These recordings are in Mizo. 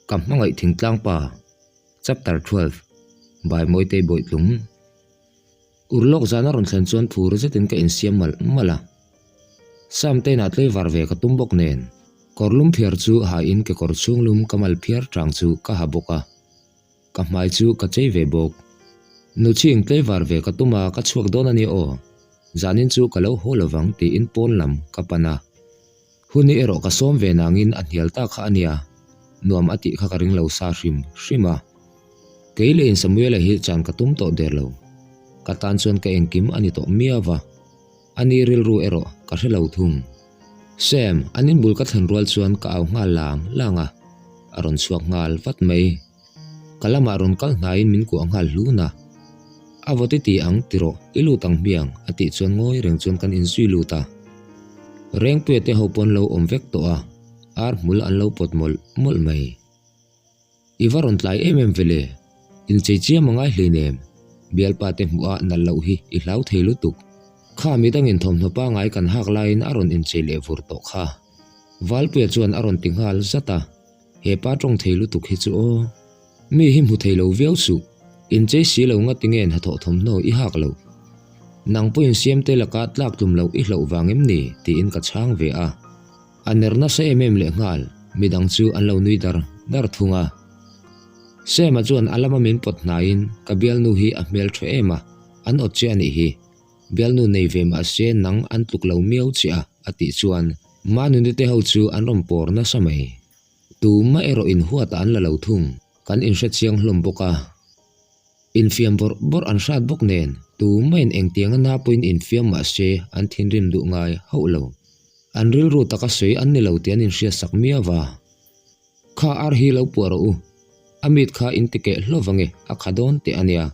Ka hmangaih thingtlang pa, Chapter 12, By Mawitei Bawihtlung. Urlawk zan a rawn thlen chuan phur zetin ka insiam malh malh a. Sam te inah tlei var ve ka tum bawk nen, kawr lum phiar chu ha in kekawr chhung lum ka mal phiar tang chu ka ha bawk a. Ka hmai chu ka chei ve bawk. Nu chhing tlei var ve ka tum a, ka chhuak dawn a nia aw. Zanin chu ka lo haw lovang tiin pawn lam ka pan a. Huni erawh ka sawm ve nangin a hnial ta kha a nia, nuam a tih kha ka ring lo sa hrim hrim a. Kei leh in Samuela hi chan ka tum tawh der lo. Ka tan chuan ka engkim a ni tawh miau va. A ni rilru erawh ka hre lo thung. Sam, an inbul ka thlen rual chuan ka au nghal lang lang a, a rawn chhuak nghal vat mai. Ka lamah rawn kal hnaiin min kuah nghal hlun a. A vawt i ti ang tiraw, i lut ang hmiang, a tih chuan ngawi reng chuan kan inzui lut a. Rengpuia te ho pawn lo awm vek tawh a, ar hmul an lo pawt mawlh mawlh mai. I va rawn tlai em em vele, inchei chiam a ngai hleinem, bialpa te hmuh a nalh loh hi i hlau thei lutuk. Kha midangin thawmhnaw pangai kan hak laiin a rawn inchei leh vur tawh kha. Valpuia chuan a rawn ti nghal zat a. He pa tawng thei lutuk hi chu aw. Mi hi hmu thei lo viau suh. Inchei si lo nga tinge hnathawh thawmhnaw i hak loh. Nang pawhin siamte laka tlak tlum loh i hlauh vang em ni? tiin ka chhang ve a. A ner nasa em em lehnghal, midang chu an lo nui dar dar thung a. Sema chuan a lama min pawt hnaiin ka bialnu hi a hmel tha em a, an awt che a nih hi. Bialnu nei ve mahse nang an tluk lo miau che a, a tih chuan Manuni te ho chu an rawn pawr nasa mai. Tumah erawh inhuatah an la lo thung, kan inhre chiang hlawm bawk a. Infiam bawrh bawrh an hrat bawk nen, tumahin engtianga na pawhin infiam mahse an thinrim duh ngai hauh lo. An rilru taka sawi an ni lo tih an inhriatsak miau va. Kha ar hi lo puah rawh u, a mit kha in ti keh hlauh vang e, a kha dawn teh a nia.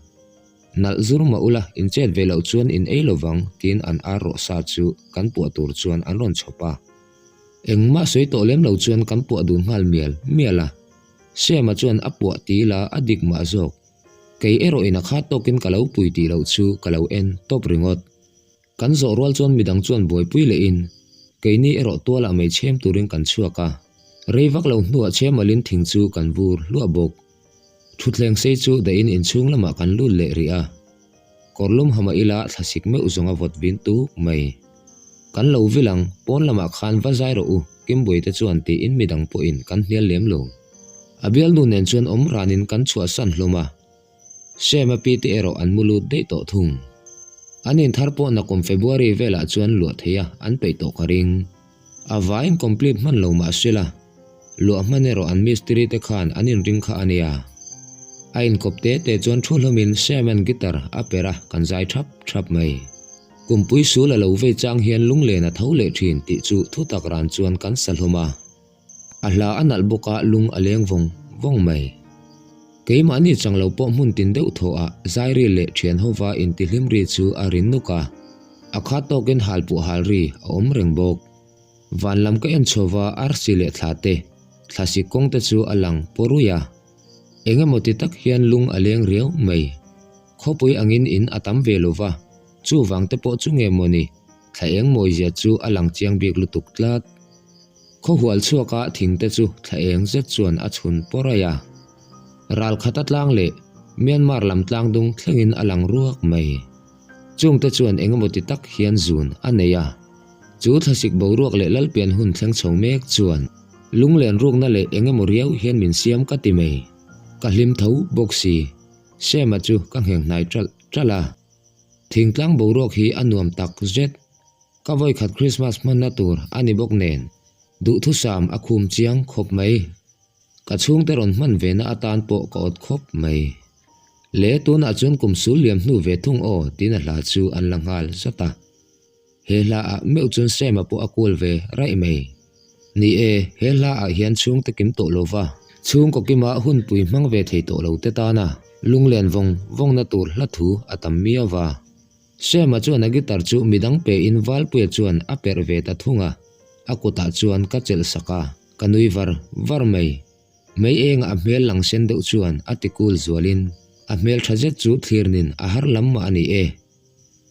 Nalh zur mah ula, in chet ve loh chuan in ei lo vang, tiin an ar rawh sa chu kan puah tur chuan an rawn chhawp a. Engmah sawi tawh lem lo chuan kan puah dun nghal mial mial a. Sema chuan a puah ti ila a dik mah zawk. Kei erawhin a khat tawkin ka lo pui tih loh chu ka lo en tawp ringawt. Kan zawh rual chuan midang chuan buaipui lehin keini erawh tualah mei chhem turin kan chhuak a, rei vak lo hnuah chhemalin thing chu kan vur hluah bawk. Thutthleng sei chu dahin inchhung lamah kan lut leh rih a, kawrlum hama ila thlasik meuh zawng a vawt vin tuk mai. Kan lo vil ang, pawn lamah khan va zai rawh u, Kimbuaite chuan tiin midang pawhin kan hnial lem lo. A bialnu nen chuan awm ranin kan chhuahsan hlawm a. Sema pi te erawh an mu lut daih tawh thung. An inthar pawh nakum February velah chuan luah theih a an peih tawh ka ring. A vaiin complete hman lo mah sela, luah hman erawh an mistiri te khan an inring kha a nia. A inkawp te te chuan thu hlawmin Sema'n guitar a per a kan zai thap thap mai. Kumpui sul a lo vei chang hian lunglen a tho leh thin tih chu thutak ran chuan kan sa hlawm a. A hla a nalh bawk a lung a leng vawng vawng mai. Keimahni chang lo pawh hmun tin deuh thaw ah Zairi leh thian hova intihlim ri chu a rin nuk a, a khat tawkin hal puh hal ri a awm reng bawk. Van lam ka en chhova arsi leh thla te, thlasik kawng te chu a lang pawrui a. Eng emaw ti tak hian lung a leng riau mai. Khawpui angin in a tam ve lo va, chuvang te pawh chu nge mawni, thla eng mawizia chu a lang chiang bik lutuk tlat. Khawhual chhuaka thing te chu thla eng zet chuan a chhun pawr aih a. Ral khata tlang leh Myanmar lam tlang dung thlengin a lang ruak mai. Chung te chuan eng emaw ti tak hian zun a nei a. Chu thlasik boruak leh lalpian hun thleng chho mek chuan lunglen rukna leh eng emaw riau hian min siam ka ti mai. Ka hlim tho bawk si. Sema chu ka ngheng hnai ṭalh ṭalh a. Thingtlang boruak hi a nuam tak zet. Ka vawikhat Christmas hmanna tur a ni bawk nen, duhthusam a khum chiang khawp mai. Ka chhungte rawn hman ve na atan pawh ka awt khawp mai. Le tunah chuan kum sul liam hnu ve thung aw tiin a hla chu an la nghal zat a. He hla ah meuh chuan Sema pawh a kual ve raih mai. Ni e, he hla ah hian chhungte kim tawh lo va, chhungkaw kima hunpui hmang ve thei tawh lo te tana lunglen vawng vawngna tur hla thu a tam miau va. Sema chuan a guitar chu midang pein Valpuia chuan a perh ve ta thung a, a kutah chuan ka chelh sak a, ka nui var var mai. Mei engah a hmel lang sen deuh chuan a ti cool zualin a hmel tha zet chu thlirnin a har lam mah a ni e.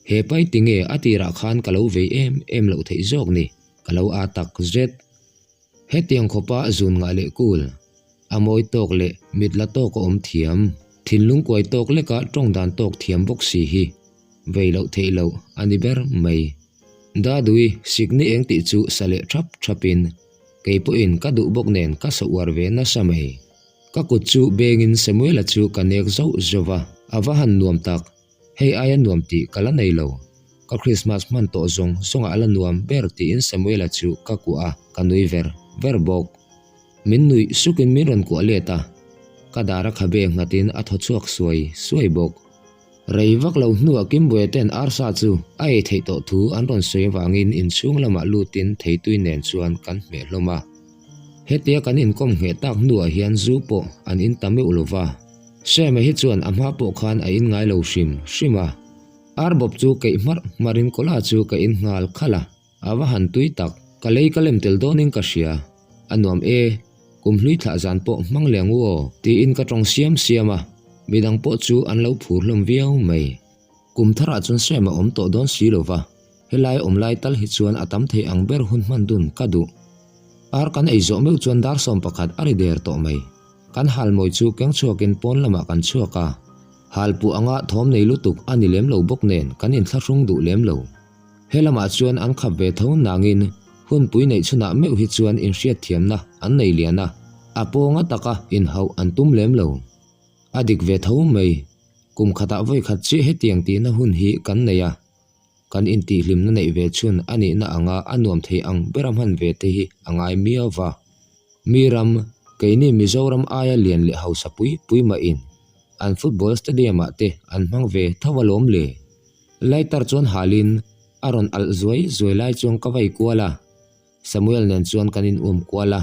He pai tinge a tirah khan ka lo vei em em loh theih zawk ni, ka lo aa tak zet. Hetiang khawpa zun ngah leh cool. A mawi tawk leh mit la tawk a awm thiam. Thinlung kuai tawk leka tawng dan tawk thiam bawk si hi vei loh theih loh a ni ber mai. Dadui, sikni eng tih chu sa leh thap thapin kei pawhin ka duh bawk nen ka sa uar ve nasa mai. Ka kut chu bengin Samuela chu ka nek zauh zauh va, a va han nuam tak. Hei aia nuam tih ka la nei lo. Ka Christmas hman tawh zawng zawngah a la nuam ber tiin Samuela chu ka kuah a, ka nui ver ver bawk. Min nuih sukin min rawn kuah let a, ka dar a khabe nghatin a thaw chhuak suai suai bawk. Rei vak lo hnuah Kimbuaia ten arsa chu a ei theih tawh thu an rawn sawi avangin inchhung lamah lutin theitui nen chuan kan hmeh hlawm a. Hetia kan inkawm ngheh tak hnuah hian zu pawh an in ta meuh lo va. Sema hi chuan a hma pawh khan a in ngai lo hrim hrim a. Arbawp chu keih hmarh hmarhin kawla chu ka in nghal khalh a. A va han tui tak, ka lei ka lem tel dawnin ka hria. A nuam e, kum hlui thlah zan pawh hmang leh ang u aw, tiin ka tawng siam siam a, midang pawh chu an lo phur hlawm viau mai. Kum tharah chuan Sam a awm tawh dawn si lo va, helai awm lai tal hi chuan a tam thei ang ber hun hman dun ka duh. Ar kan ei zawh meuh chuan dar 11 a ri der tawh mai. Kan halmawi chu keng chhuakin pawn lamah kan chhuak a, halpuah anga thawm nei lutuk a ni lem lo bawk nen kan inthlahrung duh lem lo. He lamah chuan an khap ve tho nangin hunpui neih chhunah meuh hi chuan inhriatthiamna an nei lian a, a pawnga taka inhauh an tum lem lo. A dik ve tho mai, kum khatah vawi khat chiah hetiang tihna hun hi kan nei a, kan intihhlimna neih ve chhun a nihna anga a nuam thei ang bera hman ve te hi a ngai miau va. Mi ram, keini Mizoram aia lian leh hausa pui pui mahin an football stadium-ah te an hmang ve tho alawm le. Lighter chuan halin a rawn alh zuai zuai lai chuan ka vai kual a, Samuel nen chuan kan in um kual a,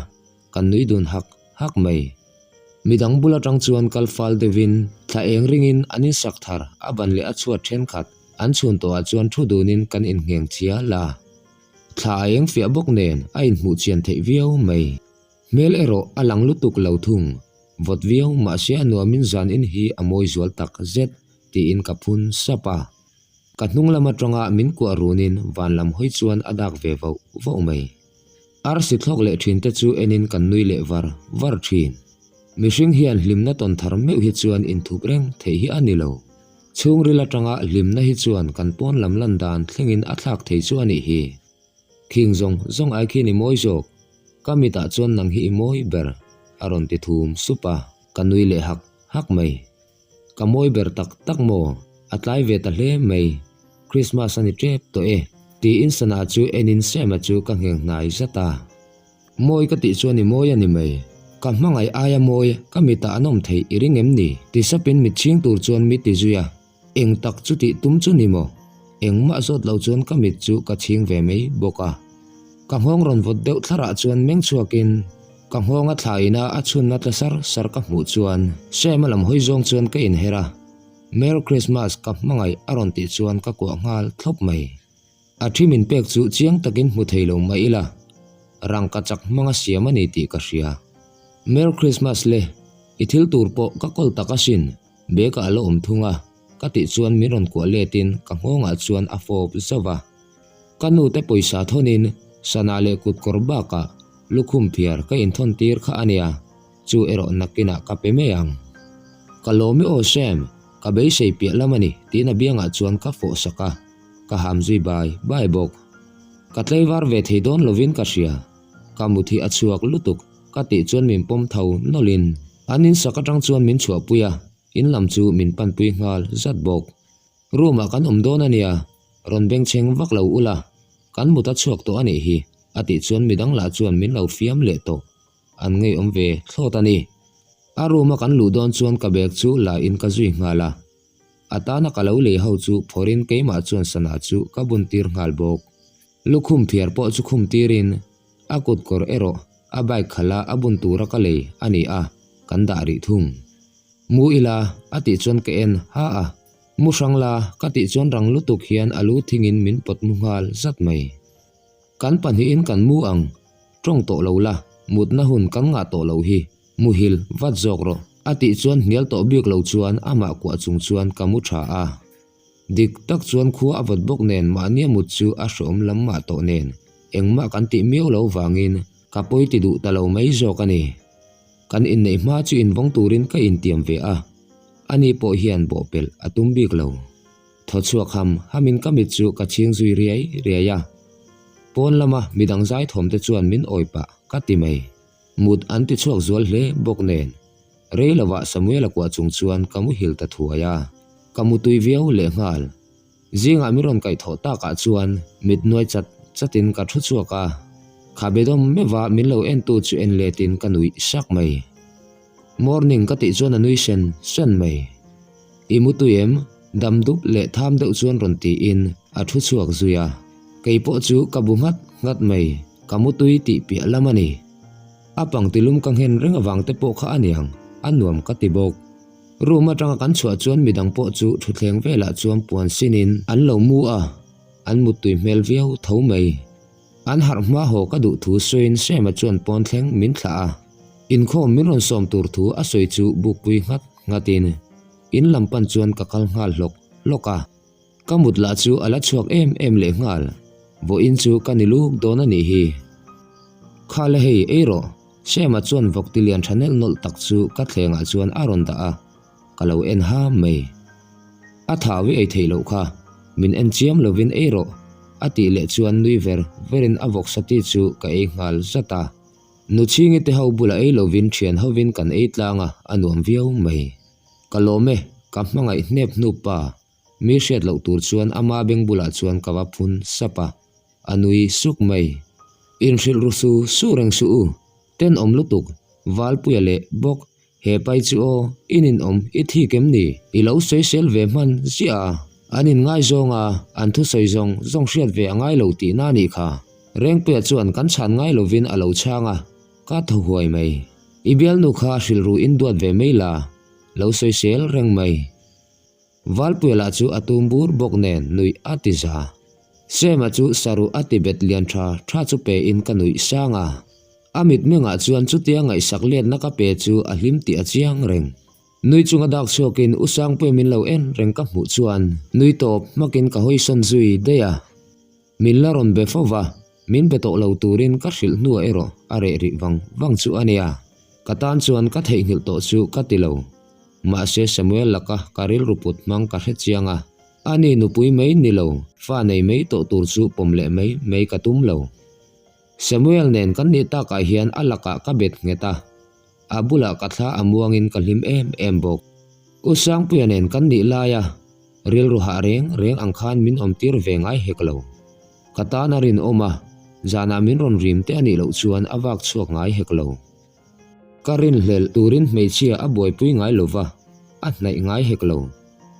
kan nui dun hak hak mai. Midang bul atang chuan kal fal deuhin thla eng ringin an insak thar a ban leh a chhuat thenkhat an chhun tawhah chuan thu dunin kan inngheng chial a. Thla a eng fiah bawk nen a inhmuh chian theih viau mai. Hmel erawh a lang lutuk lo thung. Vawt viau mahse a nuamin zan in hi a mawi zual tak zet tiin ka phun sap a. Ka hnung lam atanga min kuah runin van lam hawi chuan a dak ve voh voh mai. Arsi thlawk leh thin te chu enin kan nui leh var var thin. Mihring hian hlimna tawn thar meuh hi chuan inthup reng theih hi a ni lo. Chhungril atanga hlimna hi chuan kan pawn lam lan dan thlengin a thlak thei chu a nih hi. Khing zawng zawng ai khian i mawi zawk, ka mitah chuan nang hi i mawi ber, a rawn ti thum sup a, ka nui leh hak hak mai. Ka mawi ber tak tak maw? A tlai ve ta hle mai, Christmas a ni tep tawh e, tiin sana chu enin Sam-a chu ka ngheng hnai zat a. Mawi ka tih chuan i mawi a ni mai, ka hmangaih aia mawi ka mitah an awm theih i ring em ni? ti sapin mit chhing tur chuan mi ti zui a. Eng tak chu tih tum chu ni maw? Engmah zawt lo chuan ka mit chu ka chhing ve mai bawk a. Ka nghawng rawn vawt deuh thlarah chuan meng chhuakin ka nghawnga thla ina a chhunna tla sar sar ka hmuh chuan Sam-a lam hawi zawng chuan ka inher a. Merry Christmas ka hmangaih a rawn tih chuan ka kuah nghal thlawp mai. A thi min pek chu chiang takin hmu thei lo mah ila, rangka chak hmanga siam a ni tih ka hria. Merry Christmas le, i thil tur pawh ka kawl tak asin. Bag ah a la awm thung a, ka tih chuan min rawn kuah letin ka nghawngah chuan a fawp zauh a. Ka nute pawisa thawnin sana leh kut kawr bakah lukhum phiar ka inthawn tir kha a nia, chu erawh nakinah ka pe mai ang. Ka lawm i aw Sam, ka beisei piah lam a ni tiin a biangah chuan ka fawh sak a, ka ham zui bai bai bawk. Ka tlaivar ve thei dawn lovin ka hria, ka mut hi a chhuak lutuk. Ka tih chuan min pawm tho nawlhin an insak atang chuan min chhuahpui a, in lam chu min panpui nghal zat bawk. Room ah kan awm dawn a nia, rawn bengchheng vak lo ula, kan mut a chhuak tawh a nih hi, a tih chuan midang lah chuan min lo fiam leh tawh. An ngeiawm ve thlawt a ni. A room a kan luh dawn chuan ka bag chu la in ka zui nghal a, a tana ka lo lei ho chu phawrhin keimah chuan sana chu ka bun tir nghal bawk. Lukhum phiar pawh chu khum tirin a kut kawr erawh a bike khala a bun tura ka lei a ni a, kan dah rih thung. Mu ila a tih chuan ka en ha a, mu hrang la ka tih chuan rang lutuk hian a lu thingin min pawt mu nghal zat mai. Kan pahnihin kan mu ang, tawng tawh lo la, mutna hun kan ngah tawh loh hi, muhil vat zawk rawh a tih chuan hnial tawh bik lo chuan amah kuah chung chuan ka mu tha a. Dik tak chuan khua a vawt bawk nen mahnia mut chu a hreawm lam mah tawh nen engmah kan tih miau lo vangin ka pawi ti duh ta lo mai zawk a ni. Kan inneih hma chu invawng turin ka intiam ve a, ani pawh hian bawhpelh a tum bik lo. Thaw chhuak ham hamin ka mit chu ka chhing zui riai riai a. Pawn lama midang zaithawm te chuan min awi pah ka ti mai. Mut an ti chhuak zual hle bawk nen. Rei lovah Samuel-a kuah chung chuan ka muhil ta thuai a. Ka mutui viau lehnghal. Zingah min rawn kaihthawh takah chuan mit nuai chat chatin ka thu chhuak a. Kha bedawm meuha min lo entu chu en letin ka nuih sak mai. Morning ka tih chuan a nui sen sen mai. I mutui em? Dam dup leh tham deuh chuan rawn tiin a thu chhuak zui a. Kei pawh chu ka bu nghat nghat mai, ka mutui tih piah lam a ni. A pangtilum ka nghen reng avang te pawh kha a niang, a nuam ka ti bawk. Room atanga kan chhuah chuan midang pawh chu thutthleng velah chuan puan sinin an lo mu a, an muttui hmel viau tho mai. An harh hma haw ka duh thu sawiin Sema chuan pawn thleng min thlah a, inkhawm min rawn sawm tur thu a sawi chu bukpui nghat nghatin in lam pan chuan ka kal nghal hlawk hlawk a. Ka mut lah chu a la chhuak em em leh nghal, vawiin chu ka ni luk dawn a nih hi. Kha le hei ei rawh, Sema chuan vawk ti lian tha nelh nawlh tak chu ka thlengah chuan a rawn dah a, ka lo en ham mai. A thau i ei theih loh kha, min en chiam lovin ei rawh, a tih leh chuan nui ver verin a vawk sati chu ka ei nghal zat a. Nu chhingi te ho bulah ei lovin thian hovin kan ei tlang a, a nuam viau mai. Ka lawm e, ka hmangaih hnep hnup pa. Mi hriat loh tur chuan ama beng bulah chuan ka va phun sap a, a nui suk mai. Inhrilh ru su su reng suh u, tenawm lutuk, Valpuia leh bawk he pai chu aw, i ninawm i thik em ni? I lo sawisel ve hman ziah a, an inngaizawng a, an thusawi zawng zawng hriat ve a ngai lo tihna a nih kha. Rengpuia chuan kan chhan ngai lovin a lo chhang a, ka thaw huai mai. I bialnu kha hrilh ru in duat ve mai la, lo sawisel reng mai. Valpuia lah chu a tum bur bawk nen nuih a ti za. Sema chu saruh a ti bet lian tha tha chu pe in ka nuih sang a. A mitmengah chuan chutia ngaihsak letna ka pe chu a hlim tih a chiang reng. Nui chunga dak chhuakin U Sangpuia min lo en reng ka hmuh chuan nui tawp hmakin ka hawisawn zui daih a. Min la rawn be fo va, min be tawh lo turin ka hrilh hnuah erawh a reh rih vang vang chu a nia. Ka tan chuan ka theihnghilh tawh chu ka ti lo. Mahse Samuel laka ka rilru put hmang ka hre chiang a, ani nupui mai ni lo, fa nei mai tawh tur chu pawm leh mai mai ka tum lo. Samuel nen kan nih takah hian a lakah ka bet nghet a, a bulah ka thla a muangin ka hlim em em bawk. U Sangpuia nen kan nih laia rilru hah reng reng ang khan min awm tir ve ngai hek lo. Ka tan a rinawm a, zanah min rawn rim te a nih loh chuan a vak chhuak ngai hek lo. Ka rinhlelh turin hmeichhia a buaipui ngai lo va, a hnaih ngai hek lo.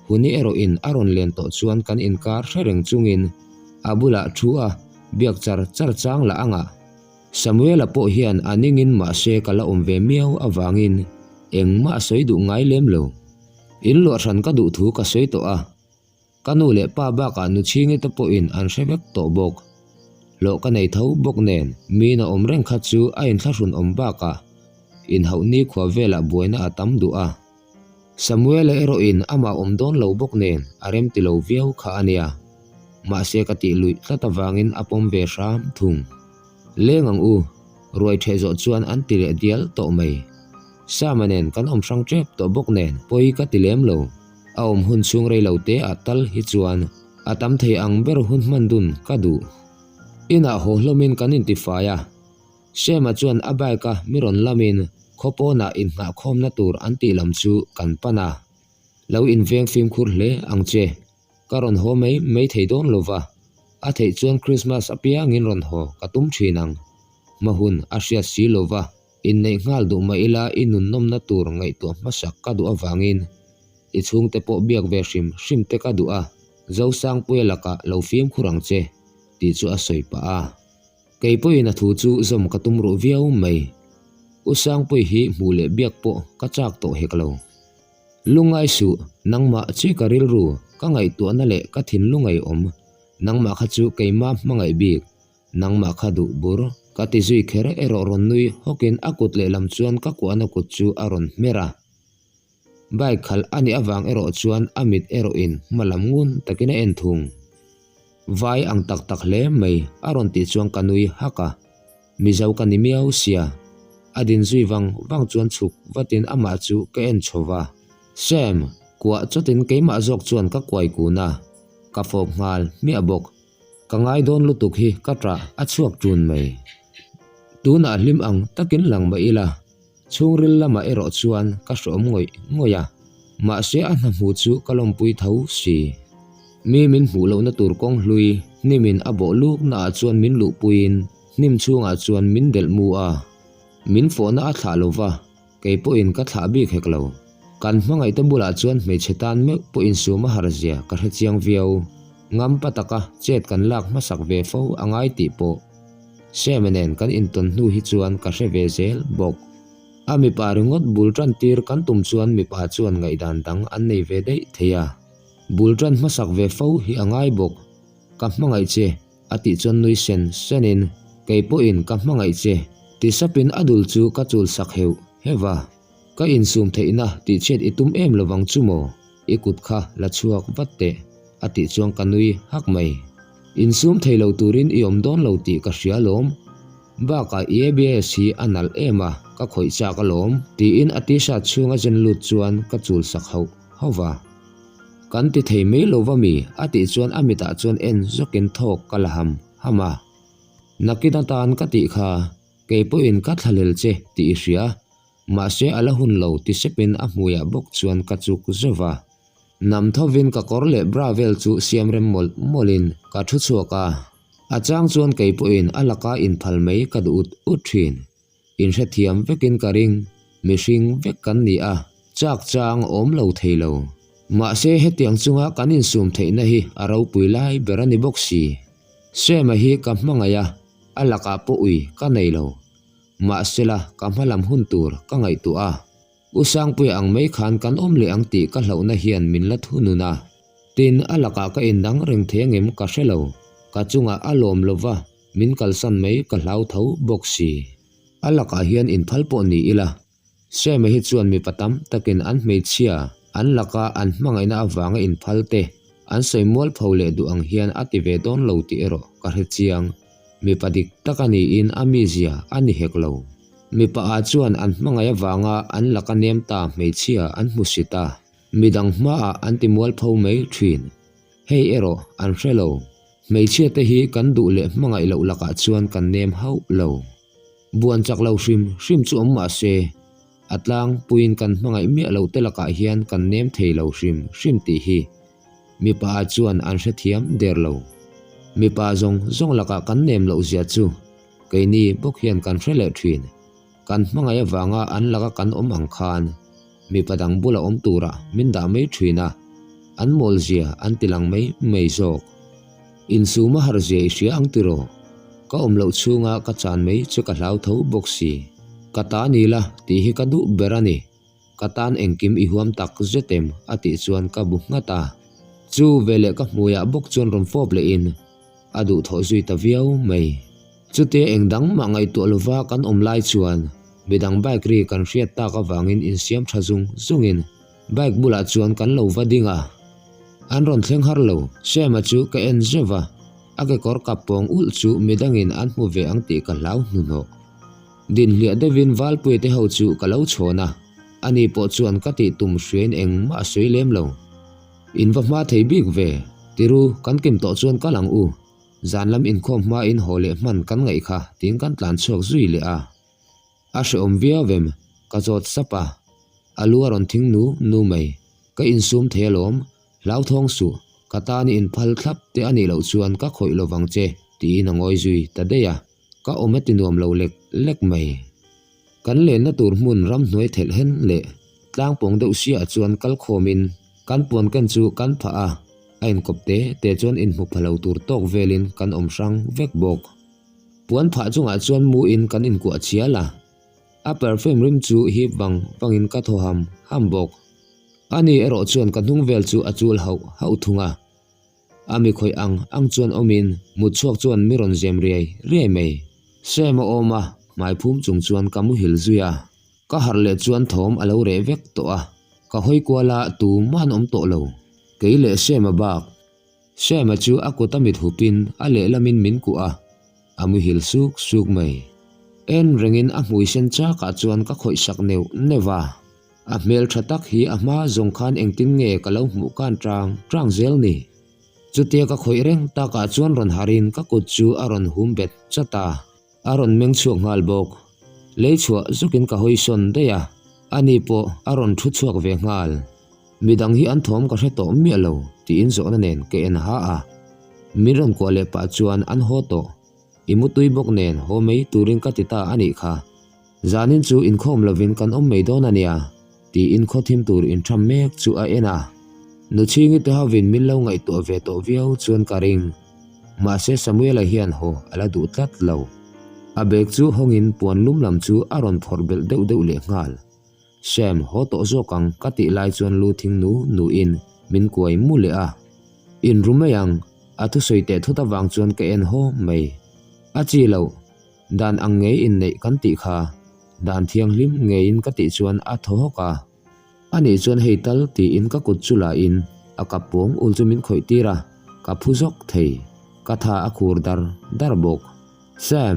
Huni erawhin a rawn len tawh chuan kan inkar hre reng chungin a bulah thu a biak char char chang lah anga. Samuela pawh hian a ningin mahse ka la awm ve miau avangin engmah a sawi duh ngai lem lo. In luah hran ka duh thu ka sawi tawh a. Ka nu leh pa bakah nu chhingi te pawhin an hre vek tawh bawk. Hlawh ka nei tho bawk nen miin a awm reng kha chu a inthlahrun awm bakah inhauh nikhua velah buaina a tam duh a. Samuela erawhin amah awm dawn lo bawk nen a rem ti lo viau kha a nia. Mahse ka tih luih tlat avangin a pawm ve hram thung. Leng ang u, ruai ṭheh zawh chuan an ti leh dial tawh mai. Sama nen kan awm hrang ṭep tawh bawk nen pawi ka ti lem lo. A awm hun chhung rei lo te ah tal hi chuan a tam thei ang ber hun hman dun ka duh. Inah haw hlawmin kan intifai a, Sema chuan a bike a mi rawn lamin khaw pawnah inhnahkhawmna tur an tih lam chu kan pan a. Lo inveng fimkhur hle ang che, ka rawn haw mai mai thei dawn lo va, a theih chuan Christmas apiangin rawn haw ka tum thin ang. Hma hun a hriat si lo va. Inneih nghal duh mah ila i nunnawmna tur ngaihtuah hmasak ka duh avangin i chhungte pawh biak ve hrim hrim te ka duh a, Zosangpuia lakah lo fimkhur ang che tih chu a sawi pah a. Kei pawhin a thu chu zawm ka tum ruh viau mai. U Sangpui hi hmuh leh biak pawh ka chak tawh hek lo. Lungngai suh, nangmah chi ka rilru, ka ngaihtuahna leh ka thinlungai awm, nangmah kha chu keimah hmangaih bik, Nangmah kha duh bur, ka ti zui kher erawh rawn nui hawkin a kut lehlam chuan ka kuahna kut chu a rawn hmer a. Bike khalh a nih avang erawh chuan a mit erawhin hma lam ngun takin a en thung. Vai ang tak tak hle mai a rawn tih chuan ka nui hak a, Mizo ka ni miau sia. A din zui vang vang chuan chhuk vatin amah chu ka en chho va. Sam, kuah chawtin keimah zawk chuan ka kuai kun a, ka fawp nghal hmiah bawk. Ka ngai dawn lutuk hi ka ṭah a chhuak ṭun mai. Tunah hlim ang takin lang mah ila, chhungril lamah erawh chuan ka hrawm ngawih ngawih a, mahse a hna hmu chu ka lawmpui tho si. Mi min hmuh lohna tur kawng hlui hnimin a bawh luknaah chuan min luhpuiin hnim chhungah chuan min delh mu a, min fawhna a thlah lo va, kei pawhin ka thlah bik hek lo. Kan hmangaihte bulah chuan hmeichhe tan meuh pawh insum a har zia ka hre chiang viau. Ngampa taka chet kan lak hmasak ve fo a ngai tih pawh Sema nen kan intawn hnu hi chuan ka hre ve zel bawk. A mipa ringawt bul tan tir kan tum chuan mipa chuan ngaihdan dang an nei ve daih thei a. Bul tan hmasak ve fo hi a ngai bawk. Ka hmangaih che a tih chuan nui sen senin, Kei pawhin ka hmangaih che ti sapin a dul chu ka chul sak heuh heuh a. Ka insum theihna tih chhiat i tum em lovang chu maw? I kut kha la chhuak vat teh a tih chuan ka nui hak mai. Insum thei lo turin i awm dawn lo tih ka hria alawm. Bakah i ABS hi a nalh em a, ka khawih chak alawm tiin a t-shirt chhunga zen lut chuan ka chul sak hauh hauh va. Kan ti thei mai lo va mi? a tih chuan a mitah chuan en zawkin thawk ka la ham ham a. Nakin atan ka tih kha, kei pawhin ka thlahlel che tih i hria. Mahse a la hun lo ti sepin a hmuiah bawk chuan ka chuk zeuh va. Nam thovin ka kawr leh bra vel chu siam rem mawlh mawlhin ka thu chhuak a. A chang chuan kei pawhin a laka inphal mai ka duh ut ut thin. Inhrethiam vekin ka ring, mihring vek kan ni a, chak chang awm lo thei lo. Mahse hetiang chunga kan insum theihna hi a ropui lai ber a ni bawk si. Sema hi ka hmangaih a, a lakah pawh ui ka nei lo. Mahsela ka hmalam hun tur ka ngaihtuah a, U Sangpuia ang mai khan kan awm leh ang tih ka hlauhna hian min la thunun a. Tin, a lakah ka indang reng thei angem ka hre lo, ka chungah a lawm lova min kalsan mai ka hlau tho bawk si. A lakah hian inphal pawh ni ila, Sema hi chuan mipa tam takin an hmeichhia an laka an hmangaihna avanga inphal te an sawi mualpho leh duh ang hian a ti ve dawn lo tih erawh ka hre chiang. Mipa dik tak a niin a mizia a ni hek lo. Mipa ah chuan an hmangaih avanga an laka nem ta hmeichhia an hmu si ta. Midang hmaah an ti mualpho mai thin. Hei erawh an hre lo. Hmeichhia te hi kan duh leh hmangaih loh lakah chuan kan nem hauh lo. Buan chak lo hrim hrim chu awm mah se, a tlangpuiin kan hmangaih miah loh te lakah hian kan nem thei lo hrim hrim tih hi mipa ah chuan an hrethiam der lo. Mipa zawng zawng lakah kan nem loh zia chu keini bawk hian kan hre leh thin. Kan hmangaih avanga an laka kan awm ang khan mipa dang bula awm turah min dah mai thin a, an mawl zia an ti lang mai mai zawk. Insuma har zia i hria ang tiraw? Ka awm loh chhunga ka chan mai chu ka hlau tho bawk si. Ka ta ni la tih hi ka duh ber a ni. Ka tan engkim i huam tak zet em? a tih chuan ka bu nghat a. Chu veleh ka hmuiah bawk chuan rawn fawp lehin a duhthawh zui ta viau mai. Chutia eng dang mah ngaihtuah lova kan awm lai chuan midang bike ri kan hriat tak avangin insiam tha zung zungin bike bulah chuan kan lo va ding a. An rawn thleng har lo, Sema chu ka en zeuh va, a kekawr kap pawng ulh chu midangin an hmu ve ang tih ka hlau hnuhnawh. Dinhliah deuhin Valpuia te ho chu ka lo chhawn a, ani pawh chuan ka tih tum hriain engmah a sawi lem lo. In va hma thei bik ve, tiru kan kim tawh chuan kal ang u, zan lam inkhawm hmain haw leh hman kan ngaih kha tiin kan tlan chhuak zui leh a. A hrehawm viau vem, ka zawt sap a, a lu a rawn thing nu nu mai. Ka insum thei alawm, hlauthawng suh, ka tan i inphal thlap te a nih loh chuan ka khawih lovang che tiin a ngawi zui ta daih a, ka awm a ti nuam lo lek lek mai. Kan lenna tur hmun ramhnuai thelh hen leh tlangpawng deuh siah chuan kal khawmin kan puan ken chu kan phah a, a inkawp te te chuan inhmu pha lo tur tawk velin kan awm hrang vek bawk. Puan phah chungah chuan muin kan inkuah chial a, a perfume rim chu hip vang vangin ka thaw ham ham bawk. Ani erawh chuan ka hnung vel chu a chul hauh hauh thung a. A mi khawih ang ang chuan awmin mut chhuak chuan mi rawn zem riai riai mai. Sam a awm a, hmai phum chung chuan ka muhil zui a. Ka harh leh chuan thawm a lo reh vek tawh a, ka hawi kual a tumah an awm tawh lo. Kei leh Sam a bak. Sam a chu a kut a mit hupin a lehlamin min kuah a, a muhil suk suk mai. En rengin a hmui sen chakah chuan ka khawih sak neuh neuh a. A hmel tha tak hi a hma zawng khan engtin nge ka lo hmuh kan tang tang zel ni. Chutia ka khawih reng takah chuan rawn harin ka kut chu a rawn hum bet chat a. A rawn meng chhuak nghal bawk. Lei chhuah zukin ka hawi sawn daih a, ani pawh a rawn thu chhuak ve nghal. Midang hi an thawm ka hre tawh miah lo tiin zawhna nen ka en ha a. Min rawn kuah leh pah chuan an haw tawh. I mutui bawk nen haw mai turin ka ti ta a nih kha. Zanin chu inkhawm lovin kan awm mai dawn a nia, tiin khaw thim tur intham mek chu a en a. Nuchhingi te hovin min lo ngaihtuah ve tawh viau chuan ka ring. Mahse Samuela hian haw a la duh tlat lo. A bag chu hawngin puan lum lam chu a rawn phawrh belh deuh deuh leh nghal. Sam, haw tawh zawk ang ka tih lai chuan lu thing nu nuin min kuai mu leh a. Inru mai ang, a thusawi teh thut avang chuan ka en haw mai. A chi loh. Dan ang ngei inneih kan tih kha, dan thianghlim ngeiin ka tih chuan a thaw hawk a. Anih chuan hei tal tiin ka kut chu la in a kap pawng ul chu min khawih tir a, ka phu zawk thei. Ka tha a khur dar dar bawk. Sam,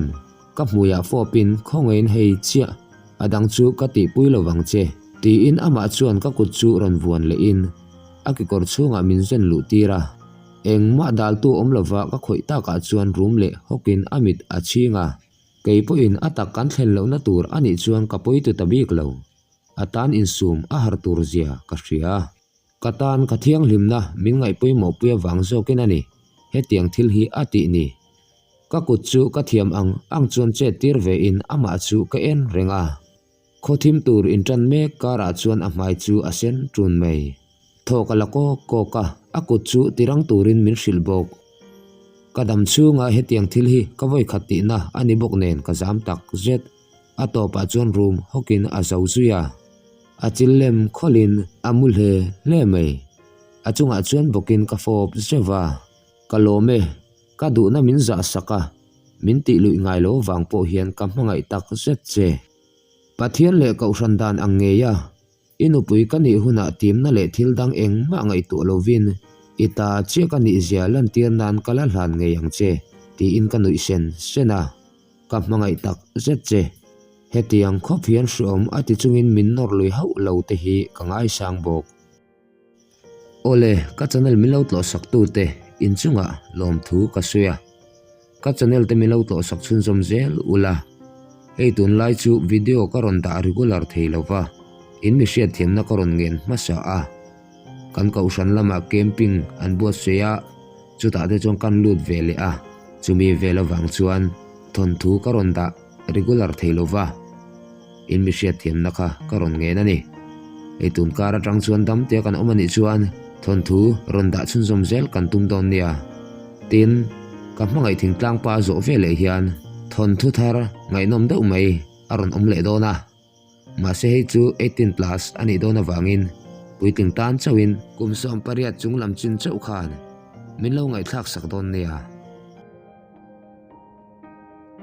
ka hmuiah fawpin khawngaihin hei chiah a dang chu ka tihpui lo vang che tiin amah chuan ka kut chu rawn vuan lehin a kekawr chhungah min zen luh tir a. Engmah daltu awm lova ka khawih takah chuan rum leh hawkin a mit a chhing a, kei pawhin a tak kan thlen lohna tur a nih chuan ka pawi tu ta bik lo. A tan insum a har tur zia ka hria. Ka tan ka thianghlimna min ngaihpawimawhpui avang zawkin a ni hetiang thil hi a tih ni. Ka kut chu ka thiam ang ang chuan chet tir vein amah chu ka en reng a. Khaw thim tur inṭan mek karah chuan a hmai chu a sen ṭun mai. Thawk a la kawk kawk a, a kut chu tirang turin min hrilh bawk. Ka dam chhunga hetiang thil hi ka vawikhat tihna a ni bawk nen ka zam tak zet. A tawpah chuan rum hawkin a zo zui a. A chil lem khawlhin a mu hle hle mai. A chungah chuan bawkin ka fawp zeuh a. Ka lawm e, ka duhna min zah sak a, min tih luih ngai lo vang pawh hian ka hmangaih tak zet che. Pathian leh Kohhran dan ang ngei a, i nupui ka nih hunah timna leh thil dang engmah ngaihtuah lovin i ta chiah ka nih zia lantir nan ka la hlan ngei ang che, tiin ka nuih sen sen a. Ka hmangaih tak zet che. Hetiang khawp hian hreawm a ti chungin min nawr lui hauh lo te hi ka ngaisang bawk. Awle, ka channel min lo tlawh sak tu te inchungah lawmthu ka sawi a, ka channel te min lo tlawh sak chhunzawm zel ula, hei tunlai chu video ka rawn dah regular thei lo va, in mi hriatthiamna ka rawn ngen hmasa a, kan kohhran lamah camping an buatsaih a, chutah te chuan kan lut ve leh a, chumi vel avang chuan thawnthu ka rawn dah regular thei lo va. In mi hriatthiamna kha ka rawn ngen a ni. Hei tun kar atang chuan damtea kan awm a nih chuan thawnthu rawn dah chhunzawm zel kan tum dawn nia. Tin, ka hmangaih thingtlang pa zawh ve leh hian thawnthu thar ngaihnawm deuh mai a rawn awm leh dawn a. Mahse hei chu 18 plus a nih dawn avangin puitling tan chauhin kum 18 chung lam chin chauh khan min lo ngaihthlak sak dawn nia.